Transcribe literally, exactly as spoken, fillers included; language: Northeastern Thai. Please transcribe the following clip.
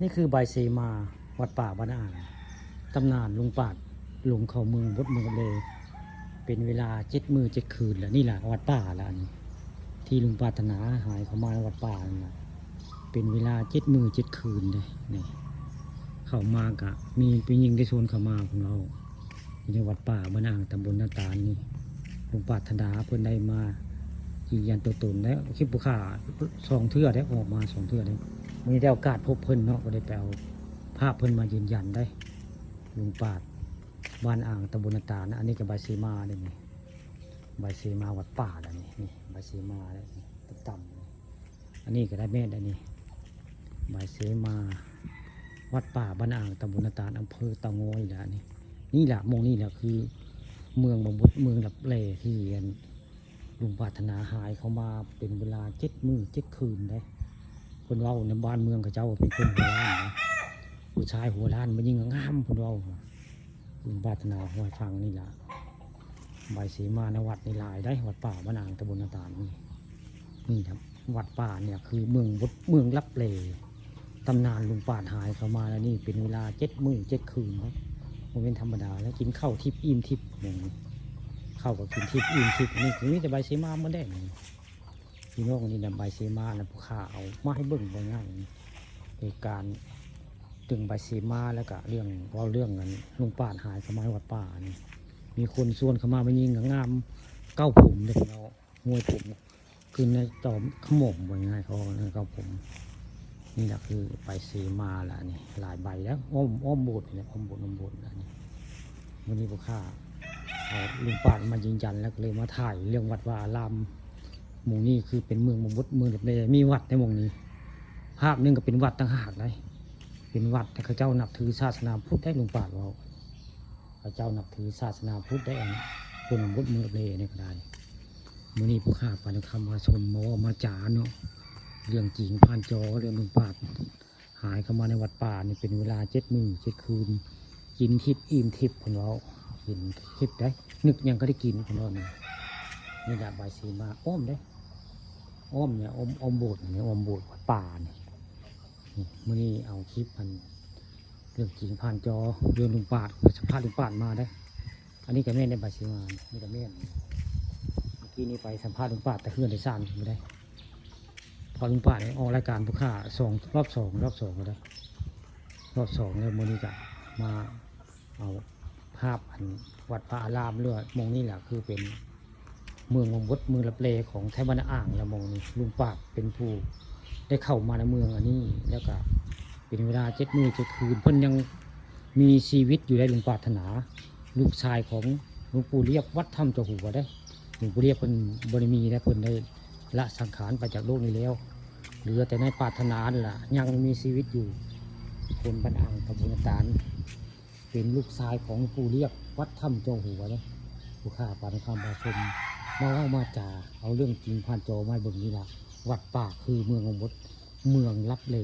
นี่คือใบเสมาวัดป่าบ้านอ่าง ตำนานลุงปาดหลงเข้าเมืองบดเมืองเลย เป็นเวลาเจ็ดมื้อเจ็ดคืนแล้ว นี่แหละวัดป่าละอันนี้ ที่ลุงปรารถนาหายเข้ามาในวัดป่านั่นน่ะ เป็นเวลาเจ็ดมื้อเจ็ดคืนเลยนี่ เข้ามากะมีผู้หญิงได้ชวนเข้ามาของเรา อยู่ในวัดป่าบ้านอ่าง ตำบลนาตาลนี่ ลุงปรารถนาเพิ่นได้มายืนยันตัวตนแล้ว คลิปผู้ข้าสองเทื่อได้ออกมาสองเทื่อได้ มีได้โอกาสพบเพิ่นเนาะ ก็ได้ไปเอาภาพเพิ่นมายืนยันได้ ลุงปาดบ้านอ่าง ตำบลนาตาลนะ อันนี้ก็ใบเสมาเลยนี่ ใบเสมาวัดป่าแล้วนี่ นี่ใบเสมาแล้วนี่ ต่ำๆเลย อันนี้ก็ได้แม่นอันนี้ ใบเสมาวัดป่าบ้านอ่าง ตำบลนาตาล อำเภอเต่างอยแล้วนี่ นี่แหละหม่องนี่แหละคือเมืองบางบด เมืองลับแลที่อันลุงปรารถนาหายเข้ามาเป็นเวลาเจ็ดมื้อเจ็ดคืนได้ เพิ่นเว้าในบ้านเมืองเขาเจ้าว่าเป็นคนหัวล้านนะ ผู้ชายหัวล้านมายิ่งงาม เพิ่นเว้า ลุงปรารถนาห้วยฟังนี่ล่ะ ใบเสมาในวัดนี่หลายได้ วัดป่าบ้านอ่าง ตำบลนาตาลนี่ นี่ครับ วัดป่าเนี่ยคือเมืองบด เมืองลับแล ตำนานลุงปาดหายเข้ามาแล้วนี่เป็นเวลาเจ็ดมื้อเจ็ดคืนครับ บ่แม่นธรรมดาแล้ว กินข้าวทิพย์อิ่มทิพย์หมู่นี้ ข้าวก็กินทิพย์อิ่มทิพย์ นี่คือมีแต่ใบเสมาหมดได้นี่ พี่น้อง นี่นะใบเสมานะ ผู้ข้าเอามาให้เบิ่งว่าง่ายนี่ เหตุการณ์เรื่องใบเสมา แล้วก็เรื่อง เว้าเรื่องกัน ลุงปาดหายเข้ามาในวัดป่านี่ มีคนชวนเข้ามา มายิ่งงาม เก้าผมเด้อพี่น้อง มวยผม คือในจอมขมงบ่ง่ายเขาเอิ้นครับผม นี่แหละคือใบเสมาละนี่ หลายใบแล้ว อ้อม อ้อมโบสถ์นี่แหละ อ้อมโบสถ์ อ้อมโบสถ์ละนี่ มื้อนี้พวกข้าเอาลุงปาดมายืนยัน แล้วก็เลยมาถ่ายเรื่องวัดวาอาราม หมู่นี้คือเป็นเมืองบางบด เมืองลับแล มีวัดในหม่องนี้ ภาคหนึ่งก็เป็นวัดต่างหากได้ เป็นวัดแต่เขาเจ้านับถือศาสนาพุทธได้ ลุงปาดเว้า เขาเจ้านับถือศาสนาพุทธได้อัน คนบางบด เมืองลับแลนี่ก็ได้ มื้อนี้พวกข้าปานคำมาชมมาเว้ามาจาเนาะ เรื่องจริงผ่านจอ เรื่องลุงปาดหายเข้ามาในวัดป่านี่เป็นเวลาเจ็ดมื้อเจ็ดคืน กินทิพย์อิ่มทิพย์เพิ่นเว้า กินทิพย์ได้ นึกหยังก็ได้กินเพิ่นเว้านี่ นี่ล่ะใบเสมา อ้อมเด้ อ้อมเนี่ย อ้อม อ้อมโบสถ์นี่ อ้อมโบสถ์วัดป่านี่ นี่ มื้อนี้เอาคลิปอัน เรื่องจริงผ่านจอ เรื่องลุงปาด สัมภาษณ์ลุงปาดมาได้ อันนี้ก็แม่นได้ใบเสมา นี่ก็แม่น เมื่อกี้นี้ไปสัมภาษณ์ลุงปาดแต่เฮือนแต่ซ่านบ่ได้ พอลุงปาดนี่ออกรายการผู้ข้าสอง รอบสอง รอบสองก็ได้ รอบสองแล้ว มื้อนี้ก็มาเอาภาพอันวัดวาอาราม หรือว่าหม่องนี่แหละคือเป็นเมืองบางบด เมืองลับแลของไทบ้านนาอ่าง แล้วหม่องนี้ลุงปาดเป็นผู้ได้เข้ามาในเมืองอันนี้ แล้วก็เป็นเวลาเจ็ดมื้อเจ็ดคืน เพิ่นยังมีชีวิตอยู่ได้ ลุงปรารถนา ลูกชายของหลวงปู่เรียบวัดถ้ำเจ้าหัวได้ หลวงปู่เรียบเพิ่นบ่ได้มีแล้ว เพิ่นได้ละสังขารไปจากโลกนี้แล้ว เหลือแต่นายปรารถนานั่นล่ะยังมีชีวิตอยู่ คนบ้านอ่าง ตำบลนาตาล เป็นลูกชายของหลวงปู่เรียบวัดถ้ำเจ้าหัวเด้ ผู้ข้าปานคำมาชม มาเว้ามาจา เอาเรื่องจริงผ่านจอมาให้เบิ่งนี่ล่ะ วัดป่าคือเมืองบางบด เมืองลับแล